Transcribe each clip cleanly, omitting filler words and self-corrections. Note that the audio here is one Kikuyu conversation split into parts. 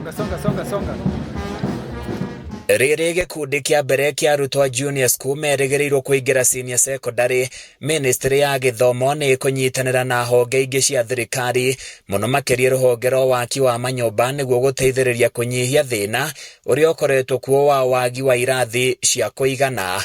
Songa, songa, songa, songa. Rĩrĩ gĩkundi kĩa mbere kĩa arutwo a junior school merĩgĩrĩirwo kũingĩra senior secondary, ministry ya gĩthomo nĩ ĩkũnyitanĩra na honge ingĩ cia thirikari, mũno makĩria rũhonge rwa waki wa manyũmba, nĩguo gũteithĩrĩria kũnyihia thĩna ũrĩa ũkoretwo kuo wa wagi wa irathi cia kũigana.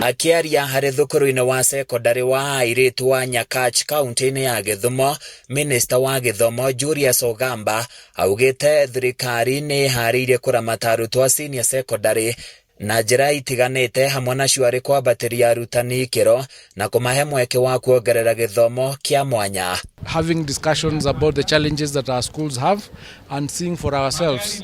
Akĩaria harĩ thukuru-inĩ wa sekondarĩ wa airĩtu wa Nyakach kaunti-inĩ ya Gĩthumo, minista wa gĩthomo Julius Ogamba augĩte thirikari nĩ ĩharĩirie kũramata arutwo a senior secondary na njĩra itiganĩte, hamwe nacio arĩ kwambatĩria arutani ikĩro na kũmahe mweke wa kuongerera gĩthomo kĩa mwanya. Having discussions about the challenges that our schools have and seeing for ourselves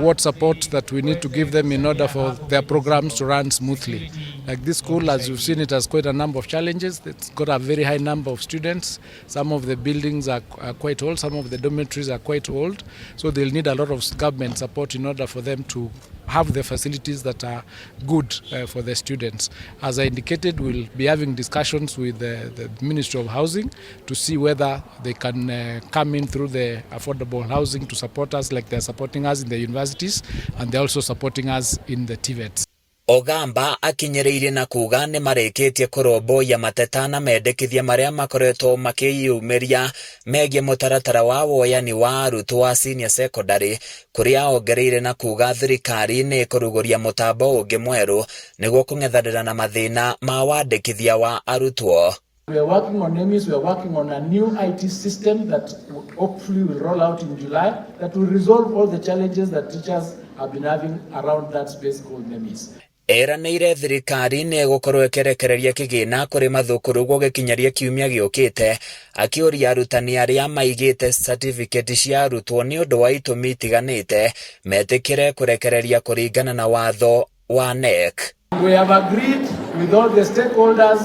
what support that we need to give them in order for their programs to run smoothly. Like this school, as you've seen, it has quite a number of challenges. It's got a very high number of students. Some of the buildings are quite old, some of the dormitories are quite old. So they'll need a lot of government support in order for them to have the facilities that are good for the students. As I indicated, we'll be having discussions with the Ministry of Housing to see whether they can come in through the affordable housing to support us like they're supporting us in the universities, and they're also supporting us in the TVETs. Ogamba akinyĩrĩirie na kuga nĩ marĩkĩtie kũrũmbũiya mateta na mendekithia marĩa makoretwo makĩyumĩria megiĩ mũtaratara wa woyani wa arutwo a senior secondary, kũrĩa ongereire na kuga thirikari nĩ ĩkũrugũria mũtambo ũngĩ mwerũ nĩguo kũng'ethanĩra na mathĩna ma wandĩkithia wa arutwo. We are working on NEMIS, we are working on a new IT system that hopefully will roll out in July that will resolve all the challenges that teachers have been having around that space called NEMIS. Eranĩire thirikari nĩ ĩgũkorwo ĩkĩrekereria kĩgĩna kũrĩ mathukuru gũgĩkinyaria kiumia gĩũkĩte, akĩũria arutani arĩa maigĩte certificate cia arutwo nĩ ũndũ wa itũmi itiganĩte metĩkĩre kũrekereria kũringana na watho wa KNEC. We have agreed with all the stakeholders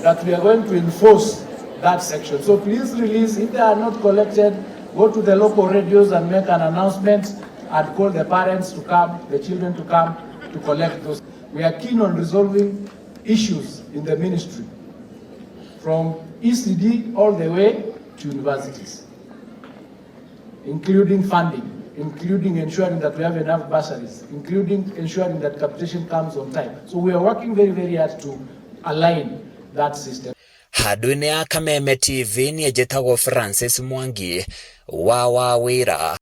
that we are going to enforce that section. So please release, if they are not collected, go to the local radios and make an announcement and call the parents to come, the children to come to collect those. We are keen on resolving issues in the ministry from ECD all the way to universities, including funding, including ensuring that we have enough bursaries, including ensuring that capitation comes on time. So we are working very, very hard to align that system. Handũ-inĩ ya Kameme TV, niĩ njĩtagwo Francis Mwangi wa Wawĩra.